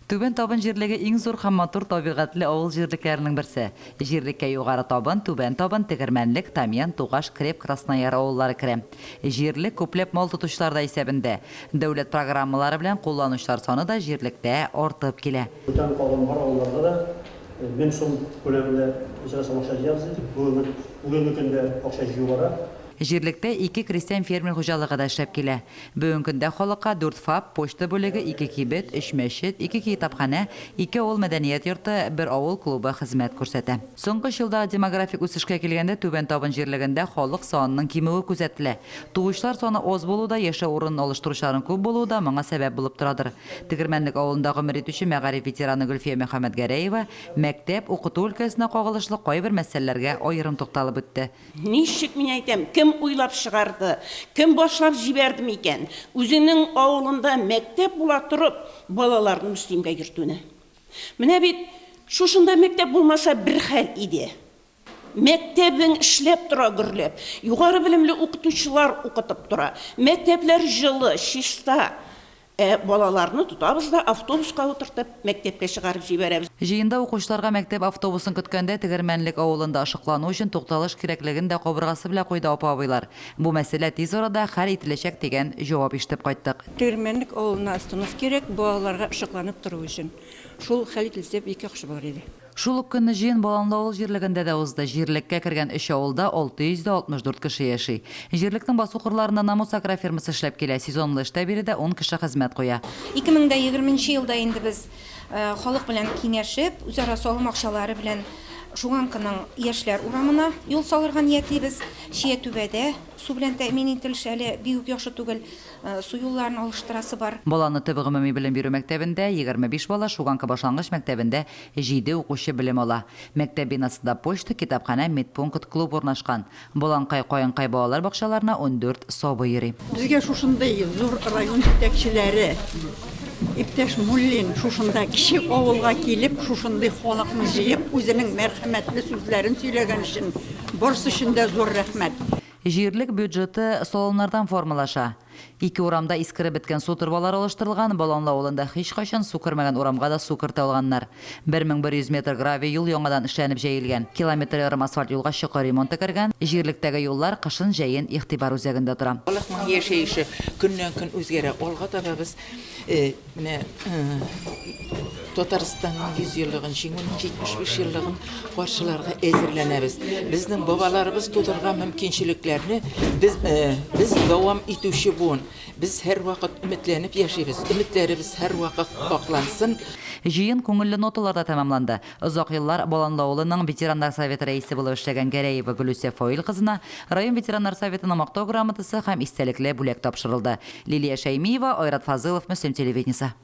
Түбән Табын җирлеге иң зур һәм матур табигатьле авыл җирлекләренең берсе. Җирлеккә Югары Табын, Түбән Табын, Тегермәнлек, Тамьян, Тугаш, Креп, Краснояр авыллары керә. Җирлек күпләп мал тотучылар да исәбендә. Дәүләт программалары белән кулланучылар саны да җирлектә артып килә. Бүтән калган бар авылларда да 1000 сум күләмендә үзара салым акча җыябыз дидек. Бүгенге көндә акча җыю бара. Җирлектә ике крестьян-фермер хуҗалыгы да эшләп килә. Бүгенге көндә халыкка дүрт ФАП, почта бүлеге, ике кибет, өч мәчет, ике китапханә, ике авыл мәдәният йорты, бер авыл клубы хезмәт күрсәтә. Соңгы өч елдагы демографик үсешкә килгәндә, Түбән Табын җирлегендә халык санының кимүе күзәтелә. Туучылар саны аз булу да, яшәү урынын алыштыручыларның күп булуы да моңа сәбәп булып торадыр. Тегермәнлек авылында гомер итүче мәгариф ветераны Гөлфия Мөхәммәтгәрәева мәктәп, укыту өлкәсенә кагылышлы кайбер мәсьәләләргә аерым тукталып үтте. Ничек, мин әйтәм, кем уйлап чыгарды, кем башлап җибәрде микән, үзенең авылында мәктәп була торып, балаларны Мөслимгә йөртүне? Менә бит шушында мәктәп булмаса бер хәл иде. Мәктәбең эшләп тора гөрләп, югары белемле укытучылар укытып тора, мәктәпләр җылы, чиста. Ә балаларны тотабыз да автобуска утыртып, мәктәпкә чыгарып җибәрәбез. Җыенда укучыларга мәктәп автобусын көткәндә Тегермәнлек авылында ышыклану өчен тукталыш кирәклеген дә кабыргасы белән куйды апа-абыйлар. Бу мәсьәлә тиз арада хәл ителәчәк дигән җавап ишетеп кайттык. Тегермәнлек авылына остановка кирәк, балаларга ышыкланып тору өчен. Шул хәл ителсә, бик яхшы булыр иде. Шул ук көнне җыен Баланлы авыл җирлегендә дә узды. Җирлеккә кергән өч авылда 664 кеше яши. Җирлекнең басу-кырларында Намус агрофирмасы эшләп килә. Сезонлы эштә биредә ун кеше хезмәт куя. 2020 нче елда инде без халык белән киңәшеп, үзара салым акчалары белән Шуганканың Яшьләр урамына юл салырга ниятлибез. Чиятүбәдә су белән тәэмин ителеш әле бик үк яхшы түгел. Су юлларын алыштырасы бар. Баланы төп гомуми белем бирү мәктәбендә, 25 бала, Шуганка башлангыч мәктәбендә җиде укучы белем ала. Мәктәп бинасында почта, китапханә, медпункт, клуб урнашкан. Боланкай, Каенкай балалар бакчаларына 14 сабый йөри. Безгә шушындый зур район җитәкчеләре, иптәш Муллин шушында кече авылга килеп, шушындый халыкны җыеп, үзенең мәрхәмәтле сүзләрен сөйләгән өчен барысы өчен дә зур рәхмәт. Җирлек бюджеты салымнардан формалаша. Ике урамда искереп беткән су торбалары алыштырылган, Баланлы авылында һичкайчан су кермәгән урамга да су кертә алганнар. 1100 метр гравий юл яңадан эшләнеп җәелгән. Километр ярым асфальт юлга чокыр ремонты кергән. Җирлектәге юллар кышын-җәен игътибар үзәгендә тора. Халыкның яшәеше көннән-көн үзгәрә. Алга таба без Менә Татарстанның 100 еллыгын, Җиңүнең 75 еллыгын каршыларга әзерләнәбез. Безнең бабаларыбыз тудырган мөмкинчелекләрне без без дәвам итүче буын. Без һәрвакыт өметләнеп яшибез. Өметләребез һәрвакыт аклансын. Җыен күңелле ноталарда тәмамланды. Озак еллар Баланлы авылының ветераннар советы рәисе булып эшләгән Гәрәева Гөлүсә Фаил кызына район ветераннар советының Мактау грамотасы һәм истәлекле бүләк тапшырылды. Лилия Шәймиева, Айрат Фазылов, Мөслим телевидениесе.